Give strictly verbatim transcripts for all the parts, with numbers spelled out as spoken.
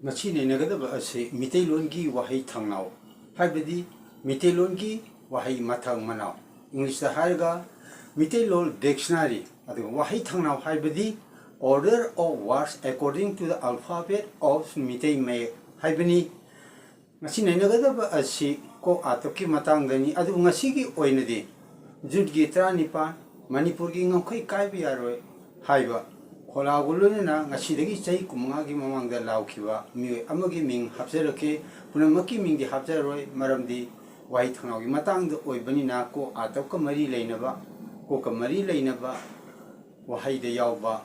ꯉꯁꯤ ꯅꯩꯅꯒꯗꯕ ꯑꯁꯤ ꯃꯤꯇꯩꯂꯣꯟꯒꯤ ꯋꯥꯍꯩ ꯊꯧꯅꯥꯎ, ꯍꯥꯏꯕꯗꯤ ꯃꯤꯇꯩꯂꯣꯟꯒꯤ ꯋꯥꯍꯩ ꯃꯊꯪ ꯃꯅꯥꯎ, ꯏꯪꯂꯤꯁꯇ ꯍꯥꯏꯔꯒ ꯃꯤꯇꯩꯂꯣꯟ ꯗꯤꯛꯁꯅꯥꯔꯤ, ꯑꯗꯨꯒ ꯋꯥꯍꯩ ꯊꯧꯅꯥꯎ ꯍꯥꯏꯕꯗꯤ Order of Words According to the Alphabet of Meitei ꯃꯌꯦꯛ ꯍꯥꯏꯕꯅꯤ꯫ ꯉꯁꯤ ꯅꯩꯅꯒꯗꯕ ꯑꯁꯤ ꯀꯣꯛ ꯑꯥꯇꯞꯀꯤ ꯃꯇꯥꯡꯗꯅꯤ꯫ ꯑꯗꯨꯕꯨ ꯉꯁꯤꯒꯤ ꯑꯣꯏꯅꯗꯤ ꯖꯨꯟꯒꯤ ꯇꯔꯥꯅꯤꯄꯥꯟ, ꯃꯅꯤꯄꯨꯔꯒꯤ ꯉꯝꯈꯩ ꯀꯥꯏꯕ ꯌꯥꯔꯣꯏ ꯍꯥꯏꯕ ꯈꯣꯜꯂꯥꯎꯒ ꯂꯣꯏꯅꯅ ꯉꯁꯤꯗꯒꯤ ꯆꯍꯤ ꯀꯨꯟꯃꯉꯥꯒꯤ ꯃꯃꯥꯡꯗ ꯂꯥꯎꯈꯤꯕ ꯃꯤꯑꯣꯏ ꯑꯃꯒꯤ ꯃꯤꯡ ꯍꯥꯞꯆꯔꯛꯀꯦ꯫ ꯄꯨꯝꯅꯃꯛꯀꯤ ꯃꯤꯡꯗꯤ ꯍꯥꯞꯆꯔꯣꯏ, ꯃꯔꯝꯗꯤ ꯋꯥꯍꯩ ꯊꯧꯅꯥꯎꯒꯤ ꯃꯇꯥꯡꯗ ꯑꯣꯏꯕꯅꯤꯅ ꯀꯣꯛ ꯑꯥꯇꯞꯀ ꯃꯔꯤ ꯂꯩꯅꯕ, ꯀꯣꯛꯀ ꯃꯔꯤ ꯂꯩꯅꯕ ꯋꯥꯍꯩꯗ ꯌꯥꯎꯕ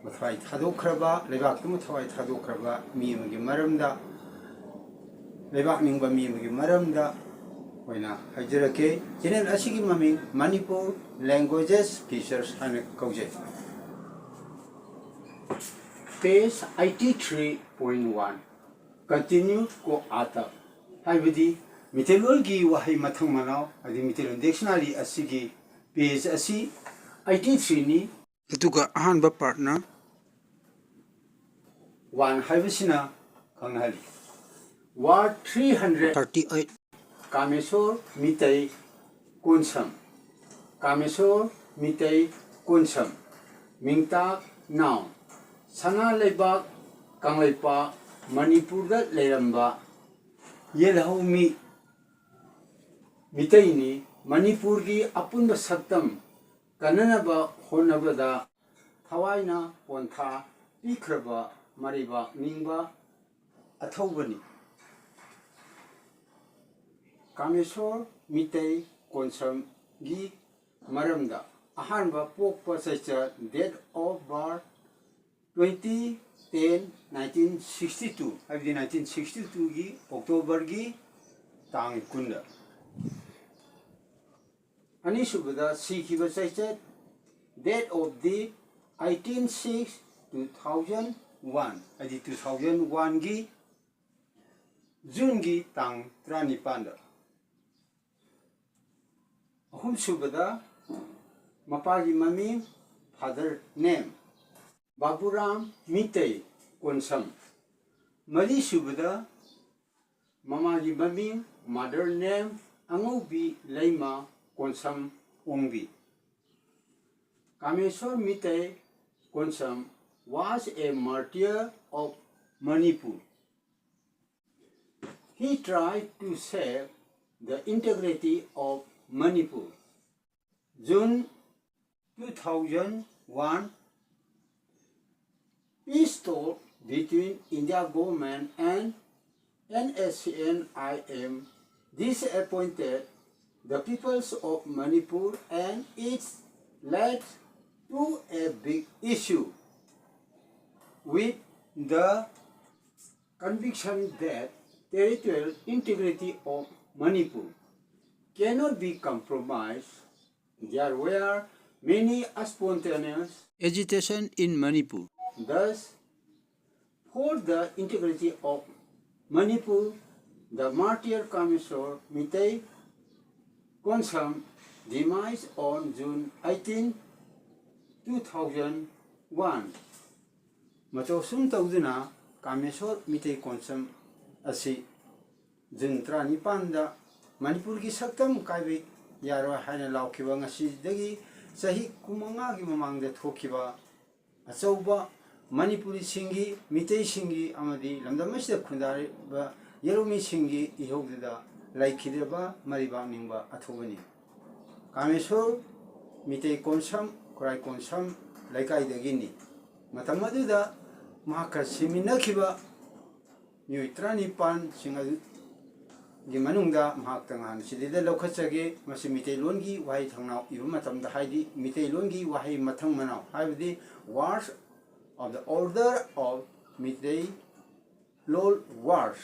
ꯃꯊ꯭ꯋꯥꯏ ꯊꯥꯗꯣꯛꯈ꯭ꯔꯕ, ꯂꯩꯕꯥꯛꯇꯨꯃ ꯊꯋꯥꯏ ꯊꯥꯗꯣꯛꯈ꯭ꯔꯕ ꯃꯤ ꯑꯃꯒꯤ ꯃꯔꯝꯗ, ꯂꯩꯕꯥꯛ ꯅꯤꯡꯕ ꯃꯤ ꯑꯃꯒꯤ ꯃꯔꯝꯗ ꯑꯣꯏꯅ ꯍꯥꯏꯖꯔꯛꯀꯦ꯫ ꯆꯦꯅꯦꯜ ꯑꯁꯤꯒꯤ ꯃꯃꯤꯡ ꯃꯅꯤꯄꯨꯔ ꯂꯦꯡꯒ꯭ꯋꯦꯖꯦꯁ ꯐꯤꯆꯔꯁ ꯍꯥꯏꯅ ꯀꯧꯖꯩ꯫ Page eighty three point one, Continue ꯀꯣꯛ ꯑꯥꯇꯞ, ꯍꯥꯏꯕꯗꯤ ꯃꯤꯇꯩꯂꯣꯟꯒꯤ ꯋꯥꯍꯩ ꯃꯊꯪ ꯃꯅꯥꯎ, ꯍꯥꯏꯗꯤ ꯃꯤꯇꯩꯂꯣꯟ ꯗꯤꯛꯁꯅꯥꯔꯤ ꯑꯁꯤꯒꯤ ꯄꯦꯖ ꯑꯁꯤ ꯑꯩꯠꯇꯤ ꯊ꯭ꯔꯤꯅꯤ꯫ ꯑꯗꯨꯒ ꯑꯍꯥꯟꯕ ꯄꯥꯔꯠꯅ ꯋꯥꯟ ꯍꯥꯏꯕꯁꯤꯅ ꯈꯪꯅꯍꯜꯂꯤ꯫ Word three hundred thirty eight, Kameshwar Meitei Konsam. Kameshwar Meitei Konsam. ꯃꯤꯡꯇꯥꯛ: ꯅꯥꯎꯟ꯫ ꯁꯅꯥ ꯂꯩꯕꯥꯛ ꯀꯪꯂꯩꯄꯥꯛ ꯃꯅꯤꯄꯨꯔꯗ ꯂꯩꯔꯝꯕ ꯌꯦꯜꯍꯧꯃꯤ ꯃꯤꯇꯩꯅꯤ꯫ ꯃꯅꯤꯄꯨꯔꯒꯤ ꯑꯄꯨꯟꯕ ꯁꯛꯇꯝ ꯀꯟꯅꯅꯕ ꯍꯣꯠꯅꯕꯗ ꯊꯋꯥꯏꯅ ꯄꯣꯟꯊꯥ ꯄꯤꯈ꯭ꯔꯕ ꯃꯔꯩꯕꯥꯛ ꯅꯤꯡꯕ ꯑꯊꯧꯕꯅꯤ꯫ ꯀꯥꯃꯦꯁꯣꯔ ꯃꯤꯇꯩ ꯀꯣꯟꯁꯝꯒꯤ ꯃꯔꯝꯗ: ꯑꯍꯥꯟꯕ ꯄꯣꯛꯄ ꯆꯩꯆꯠ, date of birth, twenty ten nineteen sixty two, ꯍꯥꯏꯕꯗꯤ nineteen sixty two ꯒꯤ ꯑꯣꯛꯇꯣꯕꯔꯒꯤ ꯇꯥꯡ ꯀꯨꯟꯗ꯫ ꯑꯅꯤꯁꯨꯕꯗ ꯁꯤꯈꯤꯕ ꯆꯩꯆꯠ, date of the eighteen six two thousand one, ꯍꯥꯏꯗꯤ two thousand one ꯒꯤ ꯖꯨꯟꯒꯤ ꯇꯥꯡ ꯇꯔꯥꯅꯤꯄꯥꯟꯗ꯫ ꯑꯍꯨꯝꯁꯨꯕꯗ ꯃꯄꯥꯒꯤ ꯃꯃꯤꯡ, father name, ꯕꯥꯕꯨꯔꯥꯝ ꯃꯤꯇꯩ ꯀꯣꯟꯁꯝ꯫ ꯃꯔꯤꯁꯨꯕꯗ ꯃꯃꯥꯒꯤ ꯃꯃꯤꯡ, mother name, ꯑꯉꯧꯕꯤ Leima Konsam Ongbi. Kameswar Meitei Konsam was a martyr of Manipur. He tried to save the integrity of Manipur. June two thousand one, peace talk between India government and N S C N I M disappointed the peoples of Manipur, and it led to a big issue with the conviction that territorial integrity of Manipur cannot be compromised. There were many spontaneous agitation in Manipur. Thus, for the integrity of Manipur, the martyr Kameswar Meitei Konsam demise on June eighteen, two thousand one. ꯃꯇꯧ ꯑꯁꯨꯝ ꯇꯧꯗꯨꯅ ꯀꯥꯃꯦꯁꯣꯔ ꯃꯤꯇꯩ ꯀꯣꯟꯁꯝ ꯑꯁꯤ June ꯇꯔꯥꯅꯤꯄꯥꯟꯗ ꯃꯅꯤꯄꯨꯔꯒꯤ ꯁꯛꯇꯝ ꯀꯥꯏꯕ ꯌꯥꯔꯣꯏ ꯍꯥꯏꯅ ꯂꯥꯎꯈꯤꯕ, ꯉꯁꯤꯗꯒꯤ ꯆꯍꯤ ꯀꯨꯟꯃꯉꯥꯒꯤ ꯃꯃꯥꯡꯗ ꯊꯣꯛꯈꯤꯕ ꯑꯆꯧꯕ ꯃꯅꯤꯄꯨꯔꯤꯁꯤꯡꯒꯤ, ꯃꯤꯇꯩꯁꯤꯡꯒꯤ ꯑꯃꯗꯤ ꯂꯝꯗꯝ ꯑꯁꯤꯗ ꯈꯨꯟꯗꯥꯔꯤꯕ ꯌꯦꯜꯍꯧꯃꯤꯁꯤꯡꯒꯤ ꯏꯍꯧꯗꯨꯗ ꯂꯩꯈꯤꯗ꯭ꯔꯕ ꯃꯔꯩꯕꯥꯛ ꯅꯤꯡꯕ ꯑꯊꯧꯕꯅꯤ꯫ ꯀꯥꯃꯦꯁꯣꯔ ꯃꯤꯇꯩ ꯀꯣꯟꯁꯝ, ꯈꯨꯔꯥꯏ ꯀꯣꯟꯁꯝ ꯂꯩꯀꯥꯏꯗꯒꯤꯅꯤ꯫ ꯃꯇꯝ ꯑꯗꯨꯗ ꯃꯍꯥꯛꯀ ꯁꯤꯃꯤꯟꯅꯈꯤꯕ ꯃꯤꯑꯣꯏ ꯇꯔꯥꯅꯤꯄꯥꯟꯁꯤꯡ ꯑꯗꯨꯒꯤ ꯃꯅꯨꯡꯗ ꯃꯍꯥꯛ ꯇꯉꯥꯟ ꯁꯤꯗꯩꯗ ꯂꯧꯈꯠꯆꯒꯦ꯫ ꯃꯁꯤ ꯃꯤꯇꯩꯂꯣꯟꯒꯤ ꯋꯥꯍꯩ ꯊꯧꯅꯥꯎ ꯏꯕ ꯃꯇꯝꯗ, ꯍꯥꯏꯗꯤ ꯃꯤꯇꯩꯂꯣꯟꯒꯤ ꯋꯥꯍꯩ ꯃꯊꯪ ꯃꯅꯥꯎ, ꯍꯥꯏꯕꯗꯤ Words of the Order of Meitei Lol Words,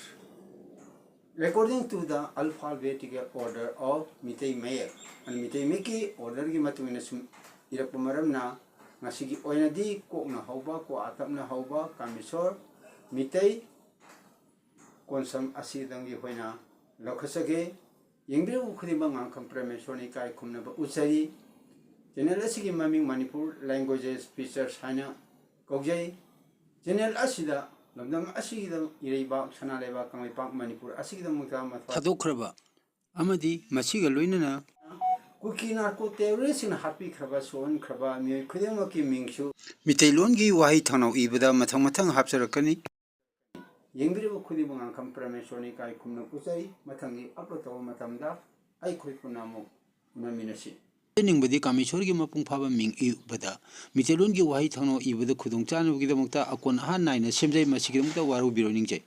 according to the alphabetical order of Meitei ꯃꯌꯦꯛ꯫ ꯑꯗꯨ ꯃꯤꯇꯩ ꯃꯌꯦꯛꯀꯤ orderꯒꯤ ꯃꯇꯨꯡ ꯏꯟꯅ ꯁꯨꯝ ꯏꯔꯛꯄ ꯃꯔꯝꯅ, ꯉꯁꯤꯒꯤ ꯑꯣꯏꯅꯗꯤ ꯀꯣꯛꯅ ꯍꯧꯕ, ꯀ꯭ꯋꯥ ꯇꯞꯅ ꯍꯧꯕ ꯀꯥꯃꯦꯁꯣꯔ ꯃꯤꯇꯩ ꯀꯣꯟꯁꯝ ꯑꯁꯤꯗꯪꯒꯤ ꯑꯣꯏꯅ ꯂꯧꯈꯠꯆꯒꯦ꯫ ꯌꯦꯡꯕꯤꯔꯤꯕ ꯈꯨꯗꯤꯡꯃꯛ ꯉꯥꯡꯈꯝ ꯄ꯭ꯔꯦꯃꯦꯁꯣꯔꯅ ꯏꯀꯥꯏ ꯈꯨꯝꯅꯕ ꯎꯠꯆꯔꯤ꯫ Channel ꯑꯁꯤꯒꯤ ꯃꯃꯤꯡ Manipur Languages Features ꯍꯥꯏꯅ ꯀꯧꯖꯩ꯫ Channel ꯑꯁꯤꯗ ꯂꯝꯗꯝ ꯑꯁꯤꯒꯤꯗꯃꯛ, ꯏꯔꯩꯕꯥꯛ ꯁꯅꯥ ꯂꯩꯕꯥꯛ ꯀꯪꯂꯩꯄꯥꯛ ꯃꯅꯤꯄꯨꯔ ꯑꯁꯤꯒꯤꯗꯃꯛꯇ ꯃꯊ꯭ꯋꯥꯏ ꯊꯥꯗꯣꯛꯈ꯭ꯔꯕ ꯑꯃꯗꯤ ꯃꯁꯤꯒ ꯂꯣꯏꯅꯅ ꯀꯨꯀꯤ ꯅꯥꯔꯀꯣ ꯇꯦꯔꯣꯔꯤꯁꯁꯤꯡꯅ ꯍꯥꯠꯄꯤꯈ꯭ꯔꯕ, ꯁꯣꯛꯍꯟꯈ꯭ꯔꯕ ꯃꯤꯑꯣꯏ ꯈꯨꯗꯤꯡꯃꯛꯀꯤ ꯃꯤꯡꯁꯨ ꯃꯤꯇꯩꯂꯣꯟꯒꯤ ꯋꯥꯍꯩ ꯊꯥꯡꯅꯧ ꯏꯕꯗ ꯃꯊꯪ ꯃꯊꯪ ꯍꯥꯞꯆꯔꯛꯀꯅꯤ꯫ ꯌꯦꯡꯕꯤꯔꯤꯕ ꯈꯨꯗꯤꯡꯃꯛ ꯉꯥꯡꯈꯝ ꯄ꯭ꯔꯃꯦꯁꯣꯔꯅ ꯏꯀꯥꯏ ꯈꯨꯝꯅ ꯀꯨꯆꯔꯤ꯫ ꯃꯊꯪꯒꯤ ꯑꯞꯂꯣꯗ ꯇꯧꯕ ꯃꯇꯝꯗ ꯑꯩꯈꯣꯏ ꯄꯨꯟꯅ ꯑꯃꯨꯛ ꯎꯅꯃꯤꯟꯅꯁꯤ꯫ ꯍꯥꯏꯖꯅꯤꯡꯕꯗꯤ ꯀꯥꯃꯦꯁꯣꯔꯒꯤ ꯃꯄꯨꯡ ꯐꯥꯕ ꯃꯤꯡ ꯏꯕꯗ ꯃꯤꯇꯩꯂꯣꯟꯒꯤ ꯋꯥꯍꯩ ꯊꯥꯡꯅꯧ ꯏꯕꯗ ꯈꯨꯗꯣꯡꯆꯥꯅꯕꯒꯤꯗꯃꯛꯇ ꯑꯀꯣꯟ ꯑꯍꯥꯟ ꯅꯥꯏꯅ ꯁꯦꯝꯖꯩ꯫ ꯃꯁꯤꯒꯤꯗꯃꯛꯇ ꯋꯥꯔꯧꯕꯤꯔꯣꯏ ꯅꯤꯡꯖꯩ꯫